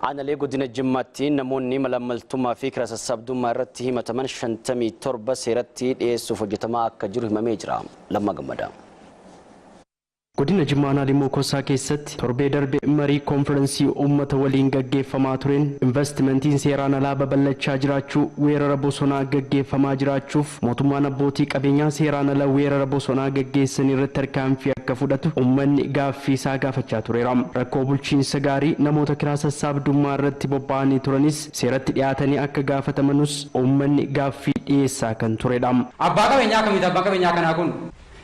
Aanaalee godina Jimmaatti namoonni malaammaltummaa fi kira sassaabdummaa irratti himataman 57 seeratti dhiyeessuuf hojjetamaa akka jiru himamee jira. Lammaa Gammadaa. Godina Jimmaa Aanaa Limmoo Kossaa keessatti torbee darbe marii koonfirensii uummata waliin gaggeeffamaa tureen investimentiin seeraan alaa babal'achaa jiraachuu, weerara bosonaa gaggeeffamaa jiraachuuf mootummaan abbootii qabeenyaa seeraan ala weerara bosonaa gaggeessan irratti tarkaanfii akka fudhatu uummanni gaaffii isaa gaafachaa tureera. Rakkoo bulchiinsa gaarii namoota kiraa sassaabdummaa irratti bobba'anii turanis seeratti dhiyaatanii akka gaafatamanus uummanni gaaffii dhiyeessaa kan turedha. Abbaa qabeenyaa akkamiiti abbaan qabeenyaa kanaa kun?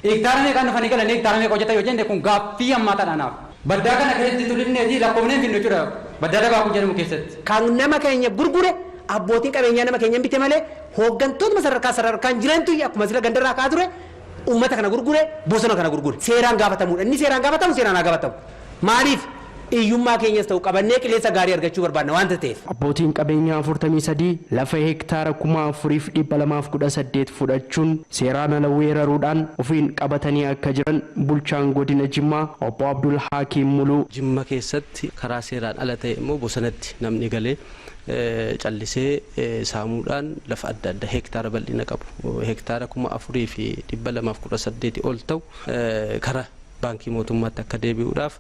Hektaara meeqaan dhufanii galanii hektaara meeqa hojjetan yoo jenne, kun gaaffii hammaataadha anaaf. Baddaa kana keessatti tulinneeti lakkoofnee hin finnu jechuudha, baddaa Dabaakuu jedhamu keessatti. Kan nama keenya gurgure abbootiin qabeenyaa nama keenya bite malee, hooggantootuma sadarkaa sadarkaan jirantu akkuma sila gandarraa ka'aa ture uummata kana gurgure, bosona kana gurgure. Seeraan gaafatamuudha. Inni seeraan gaafatamu seeraan haa gaafatamu. Maaliif hiyyummaa keenyas ta'u qabannee qilleensa gaarii argachuu barbaadna waanta ta'eef. Abbootiin qabeenyaa 43 lafa hektaara 4,218 fudhachuun seeraan ala weeraruudhaan ofiin qabatanii akka jiran bulchaan godina Jimmaa obbo Abdul Hakiim Muluu. Jimma keessatti karaa seeraan ala ta'e immoo bosonatti namni galee callisee saamuudhaan lafa adda addaa hektaara bal'ina qabu hektaara 4,218 ol ta'u kara baankii mootummaatti akka deebi'uudhaaf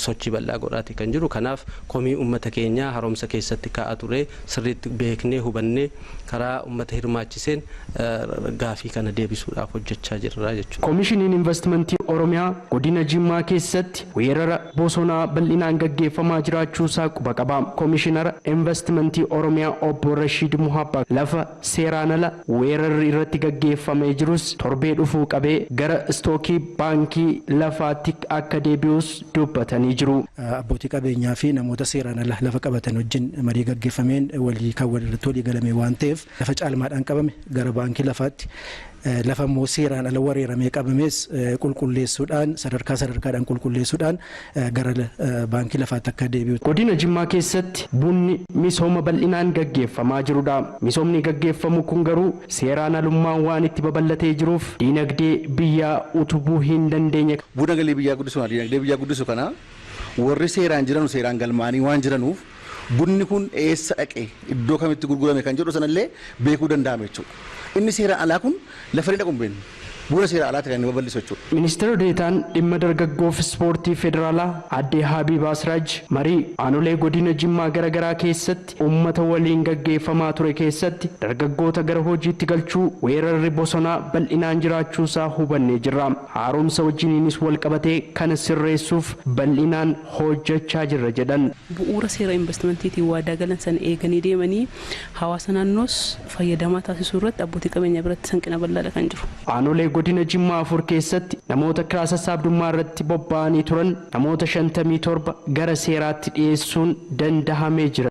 sochii bal'aa godhaati kan jiru. Kanaaf komii uummata keenyaa haaromsa keessatti kaa'aa ture sirriitti beeknee, hubannee, karaa uummata hirmaachiseen gaafii kana deebisuudhaaf hojjechaa jirra jechuudha. Koomishiniin Investimentii Oromiyaa godina Jimmaa keessatti weerara bosonaa bal'inaan gaggeeffamaa jiraachuusaa quba qaba. Koomishinara Investimentii Oromiyaa obbo Rashiid Muhabbaa lafa seeraan ala weerarri irratti gaggeeffamee jirus torbee dhufuu qabee gara istookii baankii lafaatti akka deebi'us dubbatanii jiru. Abbootii qabeenyaa fi namoota seeraan ala lafa qabatan wajjin marii gaggeeffameen walii kan walirratti walii galame waan ta'eef, lafa caalmaadhaan qabame gara baankii lafaatti, lafa immoo seeraan ala weeraramee qabames qulqulleessuudhaan, sadarkaa sadarkaadhaan qulqulleessuudhaan gara baankii lafaatti akka deebi'u. Godina Jimmaa keessatti bunni misooma bal'inaan gaggeeffamaa jirudha. Misoomni gaggeeffamu kun garuu seeraan alummaan waan itti babal'atee jiruuf diinagdee biyyaa utubuu hin dandeenye. Buna galii biyyaa guddisu kana, diinagdee biyyaa guddisu kana, warri seeraan jiranu seeraan galmaa'anii waan jiranuuf, bunni kun eessa dhaqe, iddoo kamitti gurgurame kan jedhu sanallee beekuu danda'ame jechuudha. Inni seeraan alaa kun lafa inni dhaqu hin beeknu. Buna seera alaatti kan inni babal'isu jechuudha. Ministeera Deetaan dhimma dargaggoof ispoortii federaalaa aadde Habiibaa Siraaj marii aanolee godina Jimmaa garaagaraa keessatti uummata waliin gaggeeffamaa ture keessatti dargaggoota gara hojiitti galchuu, weerarri bosonaa bal'inaan jiraachuusaa hubannee jirra. Haaromsa wajjiniinis wal qabatee kana sirreessuuf bal'inaan hojjechaa jirra jedhan. Bu'uura seera investimentiitiin waadaa galan sana eeganii deemanii hawaasa naannoos fayyadamaa taasisuu irratti abbootii qabeenyaa biratti hanqina bal'aadha kan jiru. Aanolee godina Jimmaa afur keessatti namoota kiraa sassaabdummaa irratti bobba'anii turan namoota 57 gara seeraatti dhiyeessuun dandahamee jira.